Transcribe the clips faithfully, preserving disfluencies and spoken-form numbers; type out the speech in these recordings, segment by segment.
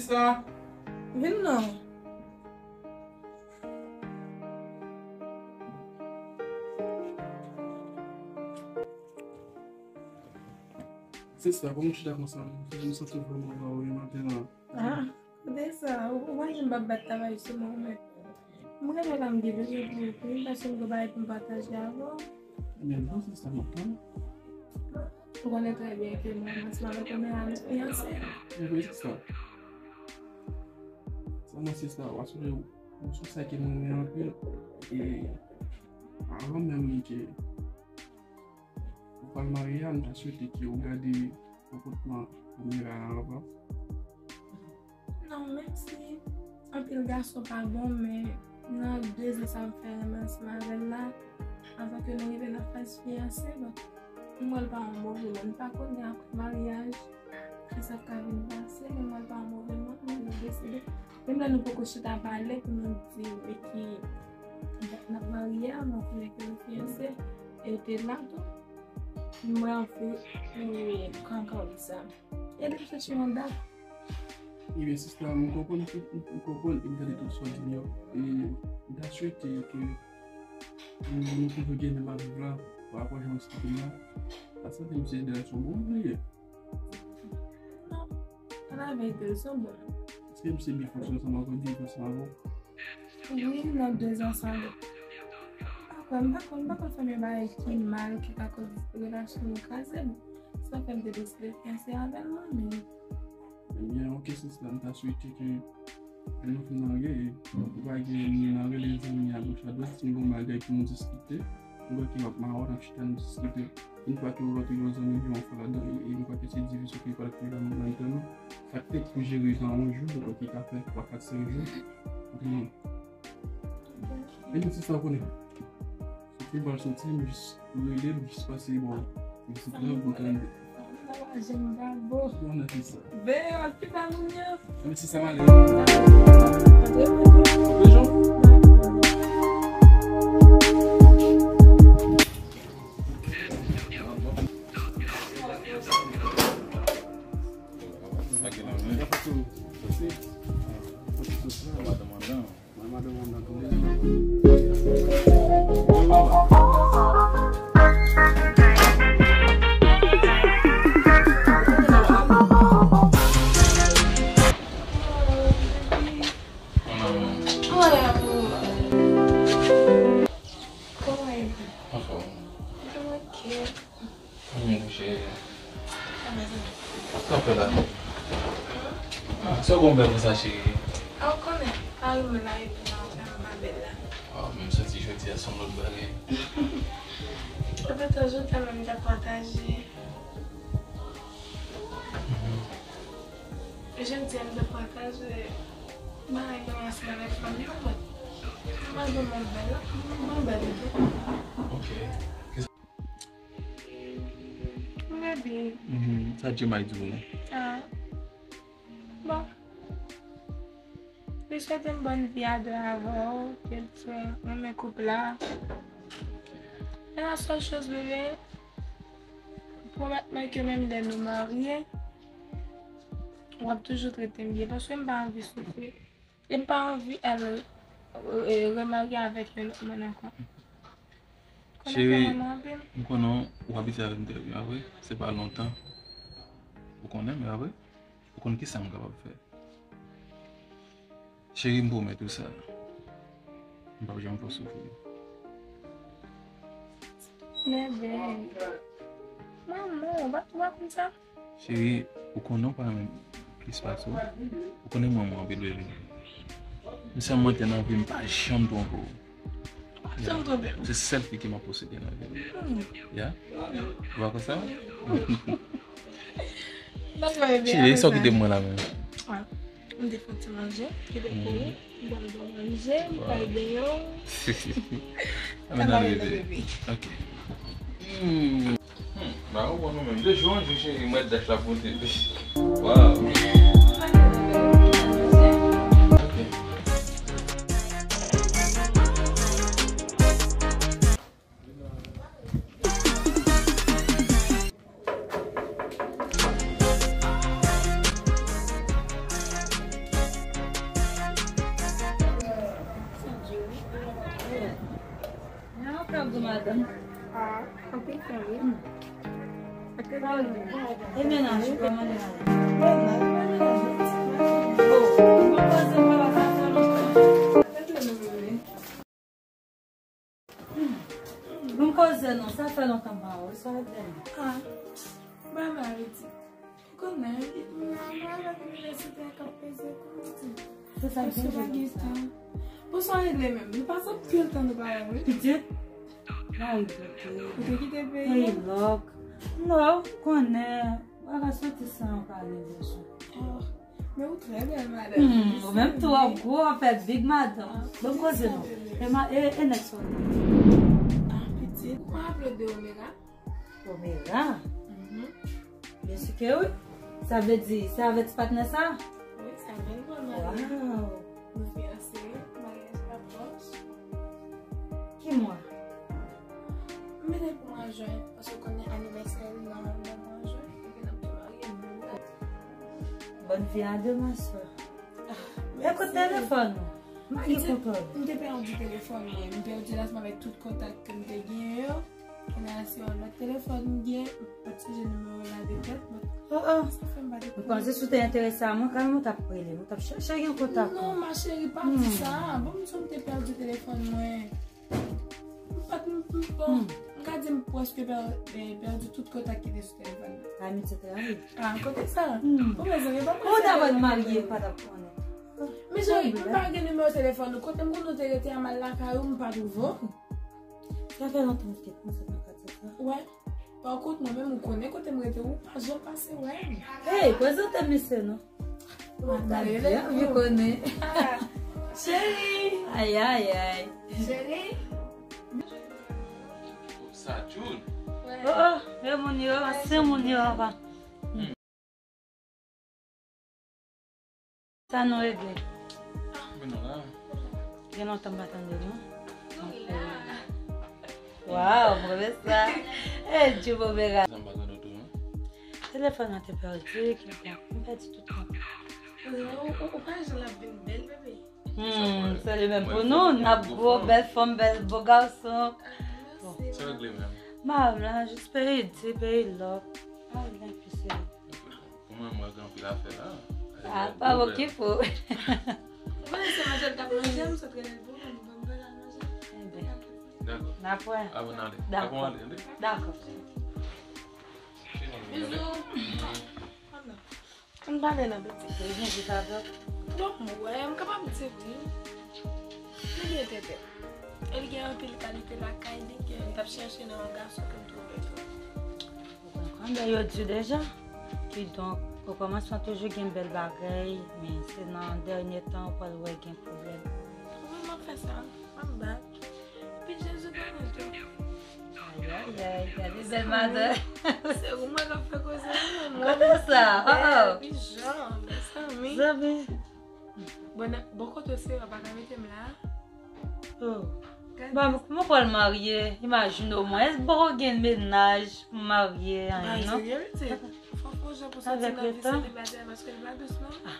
Sa. Vin non. Sista, kòman w chita konsa? M santi w vrèman anba w wi maten an. Ah, kote sa? Ou, ou pa janm p ap bat travay sou mwen, men. Mwen renmen lè m gen bezwen pou ou, wi, paske m gen bagay pou m pataje avè w. Men bon, sista, m ap tann. Ou konnen trè byen ke mwen, mwen, se avèk Omer a nou fiyanse. Men vre, sista. Sèlman, sista, w ap sonje, ou se yon sista ke mwen renmen anpil. E avan menm ke ou pral marye a, m ta swete ke ou gade konpòtman Omer a anvan. Non, menm si anpil gason pa bon, men nan de zan sa m fè renmen ansanm avè l la, avan ke nou rive nan faz fiyanse, bon, m wè l pa yon move moun. M pa konnen apre maryaj, kisa k ka vin pase, men m wè l pa yon move moun, men nou deside. Menm lè nou poko chita pale pou nou di, e ki dat n ap marye a, men konnen ke nou fiyanse, e te la tou. Mwen anvi pou kankan sa. Ede m chèche yon dat. Ebyen, sista, m konprann tout, m konprann e m tande tout sa w di yo. E m ta swete ke nou, nou toujou gen menm avi la, pa rapò jan w eksplike m la. Paske m se de relasyon bon, m bliye. Non, an laverite, l sanble. Èske m se byen fonksyone ansanm avè w, byen fonksyone avè w? Wi, nan de zan sa. Pa kwè, m pa konn, m pa konn fè men bagay ki mal, ki ka koz relasyon nou kraze. Bon, sa fè m te deside fiyanse avè l mwen menm. Ebyen, oke, sista, m ta swete ke lè nou fin marye, ou pa gen nan rele zanmi a goch a dwat, si nou gen yon bagay pou nou diskite, m kwè ke w ap mawon, n ap chita, n ap diskite. Yon fwa ke w rantre yon zanmi, yon fwa ladan, e, e m kwè ke se division ke pral kreye nan, nan mitan nou. Sa k te pou jere nan yon jou, m kwè ke ka fè twa, kat, senk jou. Ou konprann? E nou se sa w konnen. Soti m pral soti, m jis rele, m jis pase bò isit la, m kontan. Mwen se sa m ale. Beyon. Kòman e? Anfòm. Tranquille. Mwen kouche. Sa w fè la? Ah, sa w gon bèl konsa, cheri? Ah, ou konnen, mari mwen la epi nan fè m pa bèl la. Ah, men m santi jodi a se yon lòt bagay. Epi tou, jodi a menm m t ap pataje. Jodi a m t ap pataje bagay mwen ansanm avèk fanmi an, bon. Mwen vrèman bèl, mwen bèl tou. Ok. Bebe. Mhm. Sa Jemay di w? Ah. Bon. Li swete m bòn vi a de avè w, ke l fè renmen koup la. E la sèl choz, bebe, pwomèt mwen ke menm lè nou marye, w ap toujou trete m byen, paske m pa anvi soufri. E m pa anvi al, e, remarye avèk yon lòt moun ankò. Konnen sa renmen anpil. Cheri, m konnen w abitye avè m trè byen, pa vre? Se pa lontan. Ou konnen m, pa vre? Ou konn kisa m kapab fè. Cheri, m pwomèt ou sa. M p ap janm fè w soufri. Bebe. Manman, ou pa, ou pa konn sa? Cheri, ou konnen w pa renmen m plis pase w. Ou konnen m renmen w anpil, bebe. M sèlman te nan vi m pa janm twonpe w. Janm twonpe m. Se sèl fi ke m ap posede nan vi m. Hmm. Ya? Ou pa konn sa? Cheri, sa w kite mwen la menm. M te fè ti manje, ki te pou ou. Bon, bon manje, m pral benyen w. Ann ale, bebe. Ok. Hmm. Hmm. Ba, ou bon nou menm. De jou an jou, cheri, m wè dach la pote. Waw. Ok. Sa w di madanm? Ah, anpil tan, wi. Hmm. E mennaj ou, kòman li ale? Bon, koze non, sa fè lontan m pa wè w, sa fè. Ah, ba mardi. Ou konnen, mwen avèk inivèsite a k ap peze kou, wi. Se sa k vin jodi sa. Bonswa, regle menm. Nou pase anpil tan nou pa wè, wi. Pitit, mari bloke. Ou te kite peyi a? Peyi lòk. Non, ou konnen, bagay soti san anpale bezwen. Oh, men ou trè bèl, madanm. Hmm, ou menm tou, w ap gwo, w ap fè big madanm. Bon, koze non. E, e nèg sa w te? Ah, pitit. Ou pa raple w de Omega? Omega? Mhm. Byen si ke wi. Sa vle di, se avèk ti patnè sa? Wi, se avè l mwen marye. Waw. Nou fiyanse, maryaj la pwòch. Ki mwa? M mete pou mwa jen, paske w konnen anivèsè l nan, nan mwa jen, epi n ap tou marye menm dat. Bonne vie à deux, ma sœur. Ah, mèsi. Ekout telefòn ou. M pa gen kontwòl. M te pèdi telefòn mwen. M pèdi l ansanm avèk tout kontak ke m te genyen yo. Kounye a se yon lòt telefòn m gen. M pa t sonje nimewo la de tèt, but sa fè m pa te konnen. M panse si w te enterese a mwen, kanmenm ou t ap rele m, ou t ap chèche gen kontak ou. Non, ma chérie, pa di sa. Bon, m di w m te pèdi telefòn mwen. M pa t, m, m, bon, m ka di m prèske pè-, pè-, pèdi tout kontak ki te sou telefòn nan. Amitié trahie. Ah, kote sa? Ou mezanmi, pa mwen. Ou ta konn marye, m pa t ap konnen. Men chéri, m pa gen nimewo telefòn ou. Kote m konn ou te rete a, m al lakay ou, m pa twouve w. Sa fè lontan m kite konsa nan katye sa. Wè. Pa kont mwen menm, ou konnen kote m rete, ou pa janm pase wè m. Hey, prezante m misye non. Mwen pale rele anvi konnen. Cheri. Ayayay. Cheri. Sa June. Oh, oh, e moun yo, se moun yo anvan. Sa nou regle? Men nou la. Gen lontan m pa tande nou. Waw, mwen sa. E Djoubo Bera. Telefòn nan te pèdi, ki bon, m pèdi tout kontak. Ou pa jan l ap vin bèl, bebe. Hmm, se li menm pou nou, n ap gwo, bèl fanm, bèl bo gason. Se regle menm. Mari m la, jis peyi di, peyi lòk. Pa gen plis. Pou mwen, mwen gen anpil afè la. A, pa okipe w. Ou konnen se manje l t ap manje, m sot rele l pou mwen, m ban m al manje. Dakò. N ap wè. Apre n ale. Dakò. Apre w ale, tande. Dakò. Bizou. Ann pale nan pitit. Ou gen vit avè w? Bon, m wè, m kapab di wi. Li byen tètè. E li gen anpil kalite lakay li ke m t ap chèche nan yon gason ke m twouve tou. Ou konprann, yo di deja. Kidonk, okòmansman toujou gen bèl bagay, men se nan dènye tan ou pral wè gen pwoblèm. Wi, m ap fè sa. M ap bat. Epi Jezi konnen tou. Ayayay, gade bèl madanm. Se ou mwen k ap fè koze wi, mwen. Kote sa? Oh, oh. Epi jan, mezanmi. Zanmi. Bon, bon kote w se, w pa ka mete m la. Oh. Ba, mwen pral marye, imajine w mwen. Èske poko gen mennaj pou marye, anyen, non? Ba, serye, mete. Fò w jan pou soti nan vi selibatè, paske li pa dous, non? Ah.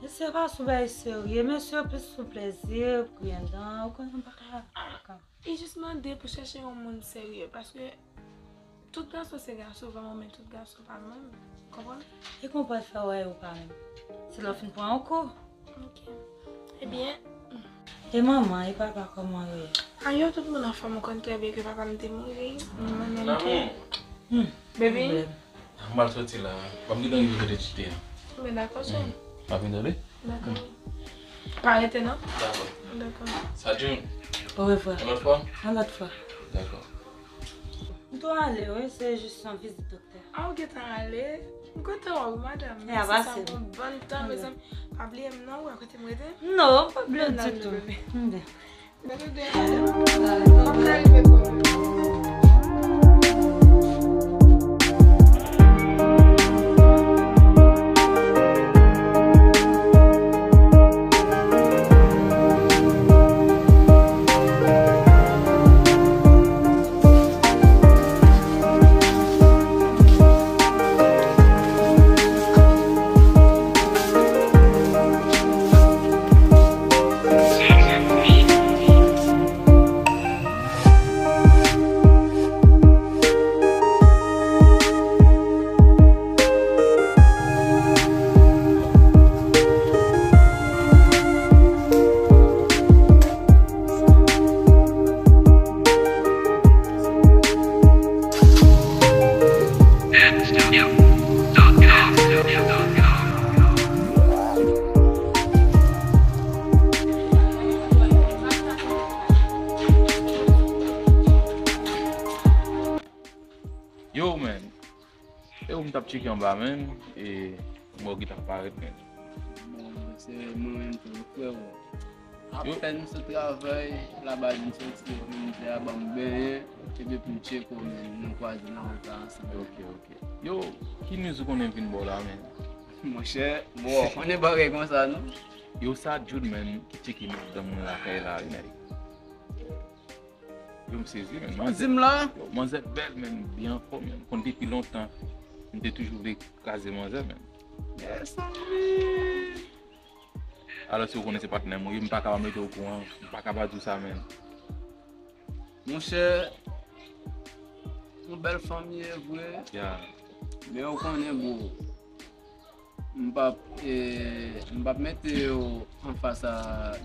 Mesye pa sou bagay serye, mesye plis sou plezi, griyen dan, ou konnen m pa ka. E jis mande pou chèche yon moun serye, paske tout gason se gason vrèman, men tout gason pa menm. Konprann? E kòman w pral fè wè yo pa menm? Se lè w fin pran yon kou. Ok. Ebyen. E manman, e papa, kòman yo ye? A yo, tout moun anfòm, ou konn trè byen ke papa m te mouri. Mwen menm tou. Baby. M pral soti la. Ban m gentan rive kote ti te a. Men dakò, cheri. M ap vin tande. Dakò. Pa rete non. Dakò. Dakò. Sa June. Orevwa. Yon lòt fwa? Yon lòt fwa. Dakò. M tou ale wi, se jis yon vizit doktè. A, ou gentan ale? M kontan wè w wi madanm. Mesye sa pran bon tan, mezanmi. Pa bliye m non, ou wè kote m rete? Non, m pa bliye w ditou. M byen. M t ap tcheke anba, menn, e m wè w gentan parèt, menn. Bon, se mwen menm tou, frero. Apèn m sot travay, laba di m soti, epi m di a ban m benyen, epi pou m tcheke w, menn, nou kwaze nan wout la ansanm. Ok, ok. Yo, ki news ou konnen m vin ba w la, menn? Monchè, bon, konnen bagay konsa, non? Yo, sa Jude, menn, ki tcheke madanm mwen lakay la, wi, nèg. Yo, m sezi, menn. Manzè, di m la. Yo, manzè bèl, menn, byen anfòm, menn. Konn depi lontan, m te toujou vle kraze manzè, menn. Yes, ami. Alò, si w konnen se patnè m ou ye, m pa ka pa mete w okouran, m pa ka pa di w sa, menn. Monchè, yon bèl fanm ye vre. Ya. Men ou konnen, bro, m p ap, e, m p ap mete yo anfas a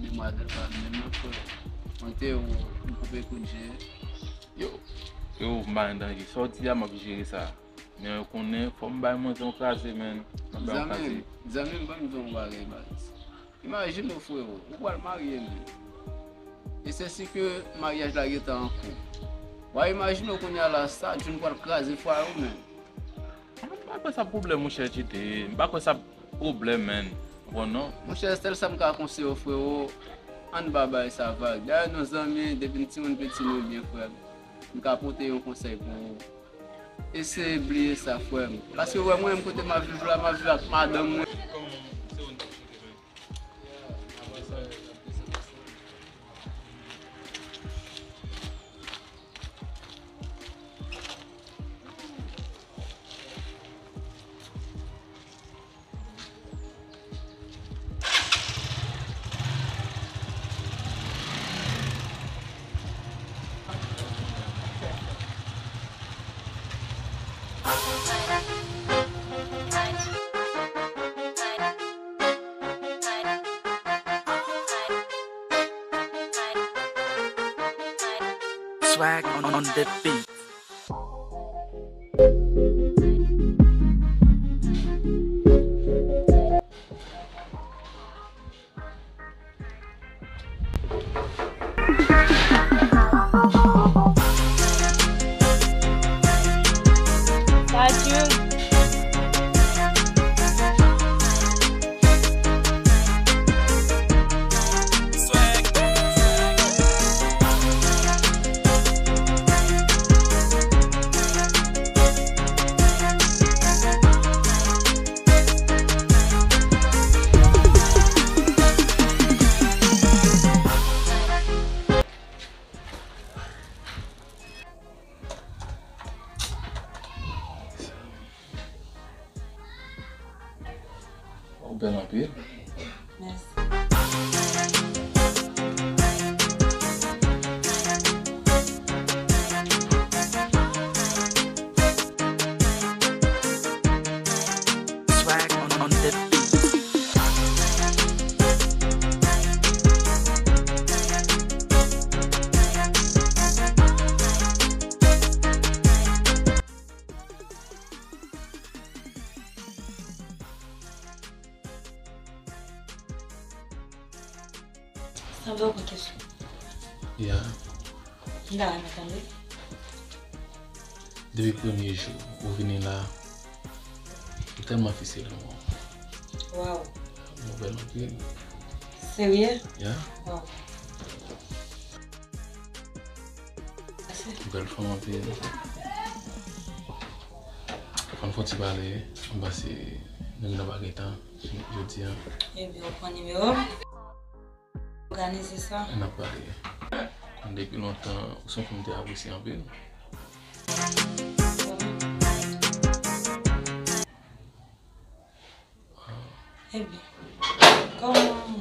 demwazèl pa m menm non, frè. Mwen te yo, m koupe kout je. Yo, yo, m pa nan danje. Sa w di a, m ap jere sa. Men ou konnen, fò m bay manzè yon kraze, menn. M ap bay yon kraze. Zanmi m, zanmi m, ban m di w yon bagay, baz. Imajine w, frero, ou pral marye, menn. E se si ke maryaj la gentan an kou. W a imajine w kounye a la, sa June pral kraze fwaye w, menn. M pa kwè sa pwoblèm, monchè Tite. M pa kwè sa pwoblèm, menn. Bon, non. Monchè, sèl sa m ka konseye w, frero, ann ba bagay sa vag. Dayè, nou zanmi, depi n timoun piti, nou byen, frè m. M ka pote yon konsèy pou ou. Eseye bliye sa, frè m. Paske, wè, mwen menm kote m ap viv la, m ap viv ak madanm mwen. Swag on, on the beat. Ou bèl anpil. Mèsi. Swag on, on the beat. Sanble w pran kesyon. Ya. M ta renmen tande. Depi premye jou ou vini la, ou tèlman fise lanmou. Waw. Ou bèl anpil. Serye? Ya. Waw. Mèsi. Ou bèl fanm anpil. Fò n fè yon ti pale, m panse nou vin nan bagay tan jodi a. Ebyen, ou pran nimewo m. Òganize sa. N ap pale. Konn depi lontan, ou se yon fi m te apresye anpil. Ebyen, kòman